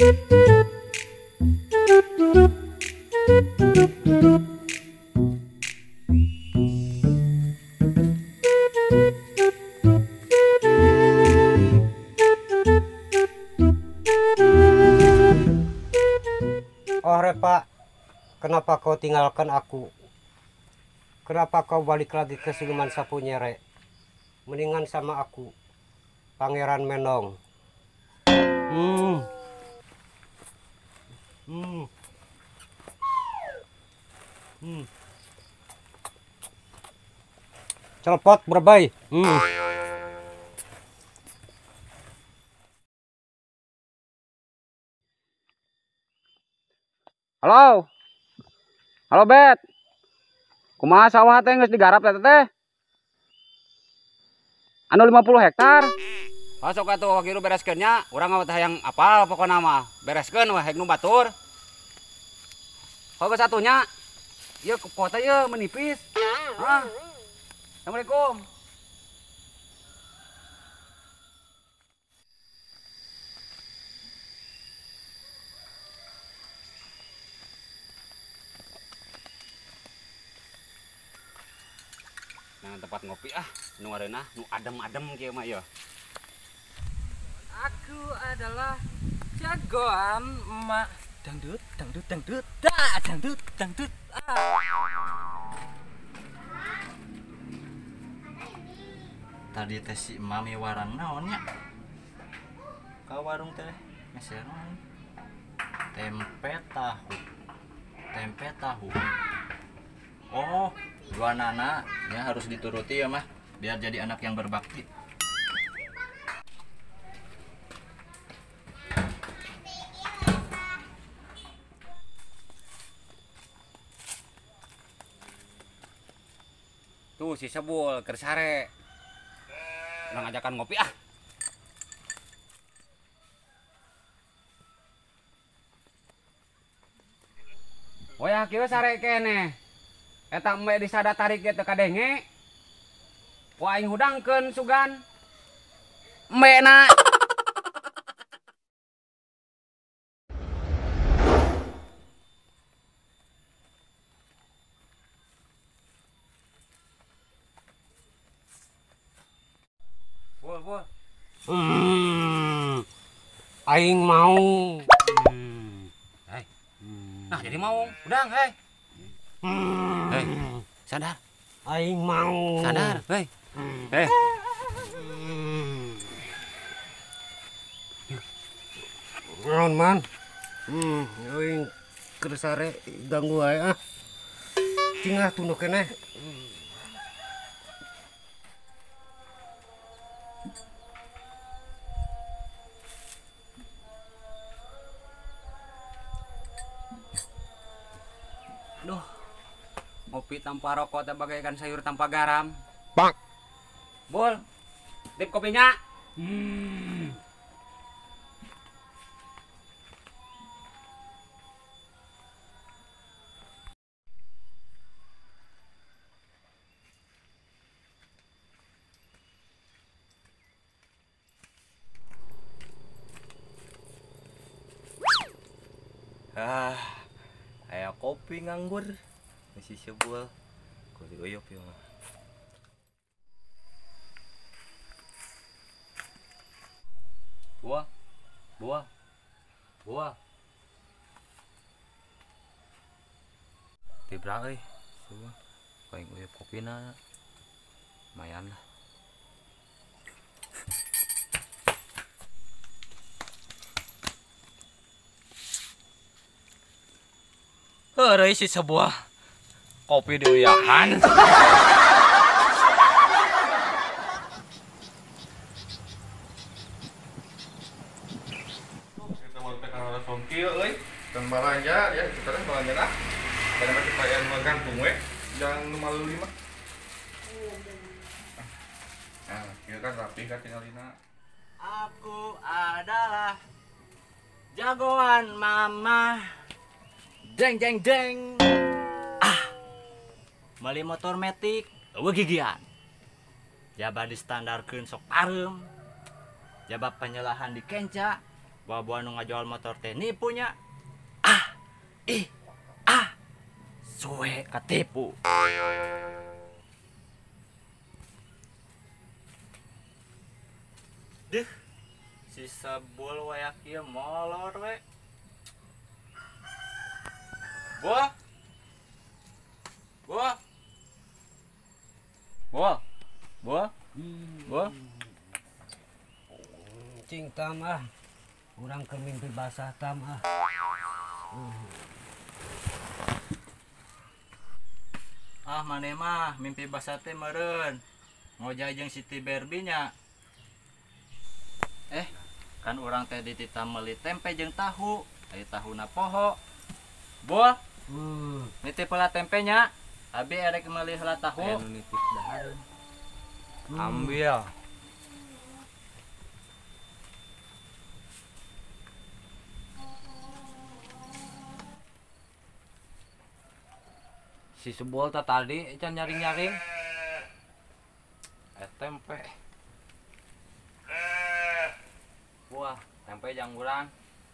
Oh Repa, kenapa kau tinggalkan aku? Kenapa kau balik lagi ke siluman sapu nyere? Mendingan sama aku, Pangeran Menong. Hmm. Hmm. Hmm. Celepot berbay. Hmm. Halo. Halo Bet. Kumaha sawah teh geus digarap teh teh? Anu 50 hektar. Masuk atuh wakilu bereskeun nya, urang mah teh hayang apal pokona mah. Bereskeun we nu batur. Heuh satunya. Ieu kota ieu menipis. Hah. Assalamualaikum. Nah, tempat ngopi ah, nu ngareunah, nu adem-adem kieu mah ieu. Aku adalah jagoan emak. Dangdut, dangdut, dangdut, dah, dangdut, dangdut. Ah. Tadi teh si mami warang naon nya? Ka warung teh meser naon? Tempe tahu. Tempe tahu. Oh, dua nana ya harus dituruti ya mah, biar jadi anak yang berbakti. Tuh si Sebul keur sare. Urang ajakan ngopi ah. Wayah kieu sare keneh. Eta embe disada tarik ge teu kadenge. Ku aing hudangkeun sugan. Embe na. Bol, bol. Aing mau. Hei. Nah, jadi mau. Udang, hei. Hei, sadar. Aing mau. Sadar, hei. Hei. Naon man? Aing keur sare ganggu ae ah. Cing ah tunduh keneh. Duh, ngopi tanpa rokok teh bagaikan sayur tanpa garam. Bang. Bol, tip kopinya. Ah, aya kopi nganggur. Masih sebul. Kudu uyup ieu mah. Buah. Buah. Buah. Tibra euy, sebul. Paling uyup kopina. Lumayan lah. Heureuy si sebuah kopi diuyahan. Kita mau PK songkil euy, dan balanja ya, kita teh balanja lah. Banyak kita yang gantung we, jangan nu malu lima. Nah, kieu kan rapi kan tingalina. Aku adalah jagoan mama. Jeng jeng jeng. Ah. Beli motor metik eueuh gigian. Jaba distandarkeun sok pareum. Jaba penyelahan di kenca. Bawa-bawa nu ngajual motor teh nipunya. Ah, ih, ah, suwe ketipu. Deh, si Sebul wayak ieu molor we. Bol. Bol. Bol. Bol. Bol. Cing tam ah. Urang keur mimpi basah tam ah. Ah maneh mah mimpi basah teh meureun. Ngojay jeung Siti Barbie nya. Kan urang teh dititah meuli tempe jeung tahu. Aya tahuna poho. Bol. Nitip heula tempenya. Abi erek meuli heula tahu. Aya nu nitip dahareun. Ambil. Si Sebul ta tadi can nyaring-nyaring. Tempe. Wah, tempe jang urang.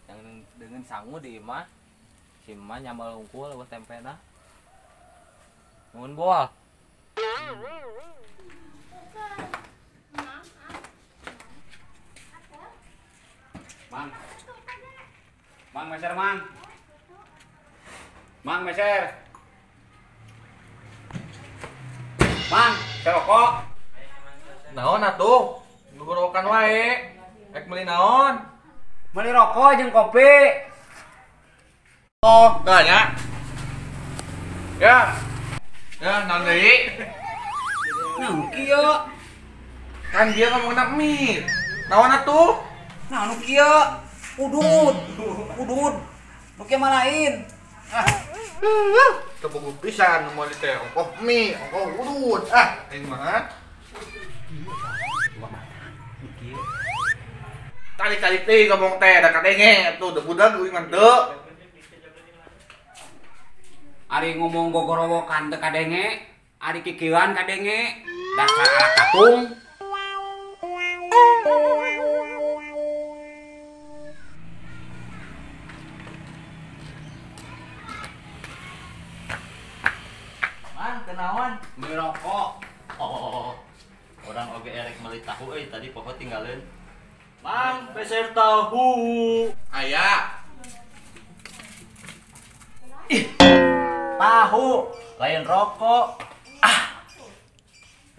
Yang dengan sangu di imah. Si emak nyambal hungkul eueuh tempena. Nuhun Bol. Mang. Mang meser mang. Mang meser. Mang, rokok. Naon atuh? Gugorokan wae. Rek meuli naon? Meuli rokok jeung kopi. Oh, dah nya. Ya. Ya, naon deui? Naon kieu? Kan dia ngomongna mie. Naon atuh? Nah, nu kieu. Udud. Udud. Nu kieu mah lain. Ah. Teu pisan nu meuli teh ongkoh mie, ongkoh udud. Ah, aing mah. Tali-tali teh ngomong teh da kadenge atuh da budak euy mah teu. Ari ngomong gogorowokan teu kadenge, ari kikieuan kadenge, dasar anak katung. Man, kenaon? Meuli rokok. Oh. Orang oge erek meuli tahu euy tadi poho tinggalin. Mang, peser tahu. Aya. Ih. Tahu, lain rokok. Ah.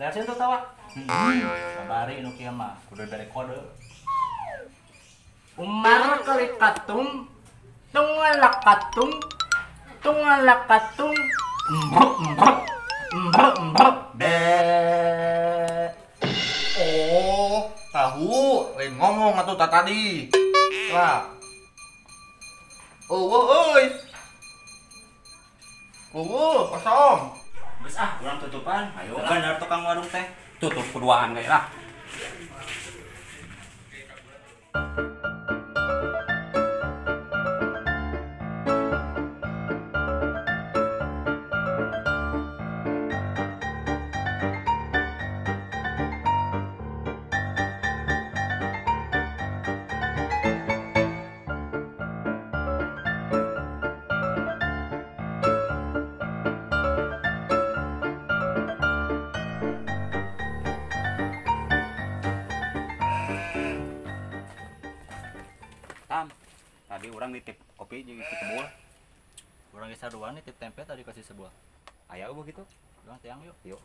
Lihat sih tuh tawa. Kabari nu kieu mah kudu dari kode. Umar kali katung, tungalak katung, tungalak katung. Embrok embrok. Embrok embrok. Be. Oh, tahu, lain ngomong atuh ta tadi. Lah. Oh, euy. Oh, kosong. Geus ah, urang tutupan. Ayo, bener tukang warung teh. Tutup keduaan we lah. Tam, tadi orang nitip kopi jeung si Sebul. Urang geus sarua nitip tempe tadi kasih Sebul. Aya eueuh kitu. Urang teang yuk. Yuk.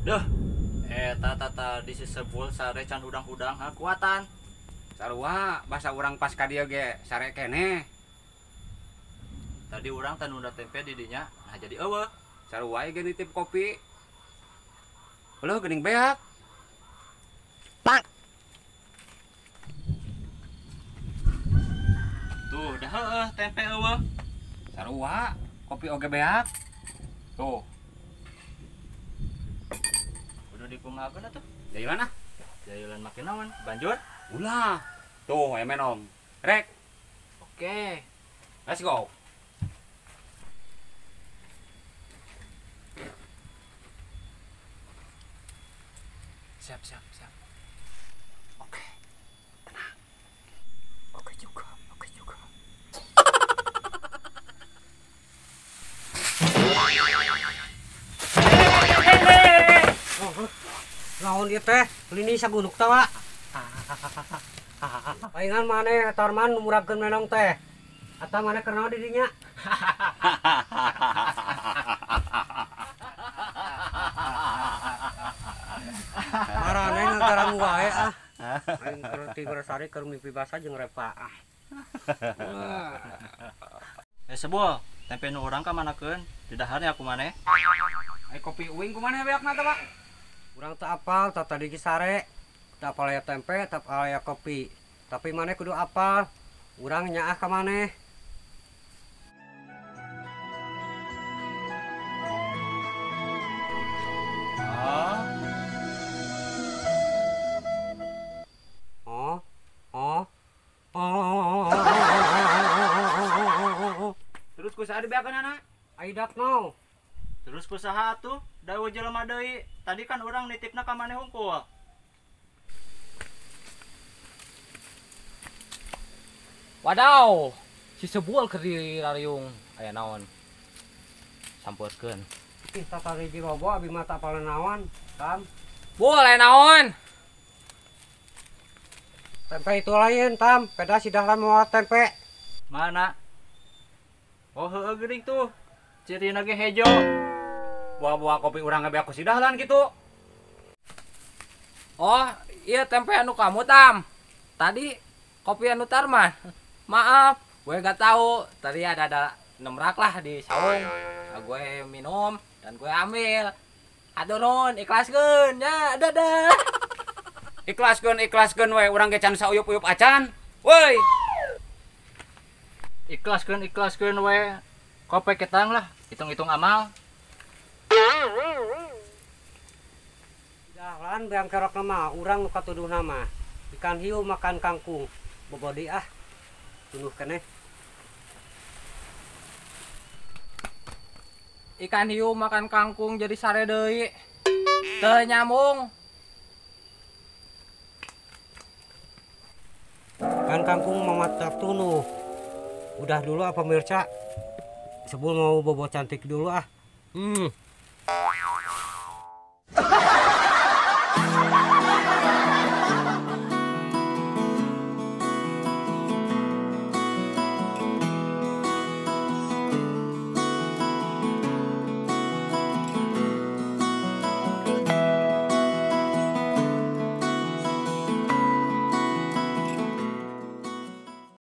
Duh, eta tadi si Sebul sare can hudang-hudang hakuatan. Sarua basa urang pas ka dieu ge sare keneh. Tadi urang teh nunda tempe di dinya, nah jadi eueuh. Sarua ge nitip kopi. Heuh geuning beak. Pak. Tuh, dah heueuh tempe eueuh. Sarua, kopi oge beak. Tuh. Udah dikumahakeun atuh. Jayulan ah. Jayulan make naon? Banjur? Ulah. Tuh, aya menom. Rek. Oke. Let's go. Siap, siap, siap. teh lini sagunuk tawa. Paingan maneh Tarman nu muragkeun menong teh. Atau maneh keur naon di dinya? Marane ngagarang wae ah. Aing keur tigur sari keur mimpi basah jeung Repa ah. Sebul, tempe nu urang ka manakeun? Didaharnya aku maneh. Ai kopi uing kumaneh beakna teh, Pak? Urang teu apal tah tadi ge sare. Teu apal aya tempe, teu apal aya kopi. Tapi maneh kudu apal. Urang nyaah ka maneh. Oh. Oh. Oh. Oh. Terus ku saha dibeakeunana? I don't know. Terus ku saha atuh? Da eueuh jelema deui. Tadi kan urang nitipna ka maneh hungkul. Wadaw, si Sebul keur dirariung aya naon? Sampeurkeun. Ih, tatari jirobo abi mah teu apal naon, Tam. Bul aya naon? Tempe itu lain, Tam. Peda si Dahlan mau tempe. Mana? Oh, heueuh geuning tuh. Cirina ge hejo. Buah-buah kopi urang ge beak ku si Dahlan kitu. Oh, iya tempe anu kamu, Tam. Tadi kopi anu Tarman. Maaf, gue gak tahu. Tadi ada nemrak lah di saung. Nah, gue minum dan gue ambil. Aduh nun, ikhlaskeun ya, dadah. Ikhlaskeun we urang ge can sauyup-uyup acan. Woi. Ikhlaskeun we. Kope ketang lah, hitung-hitung amal. Dahlan beang kerok nama, urang nu katuduh nama. Ikan hiu makan kangkung. Bobodi ah. Tunuh keneh. Ikan hiu makan kangkung jadi sare deui. Teu nyambung. Ikan kangkung mamatak tunuh. Udah dulu apa pemirsa? Sebelum mau bobo cantik dulu ah.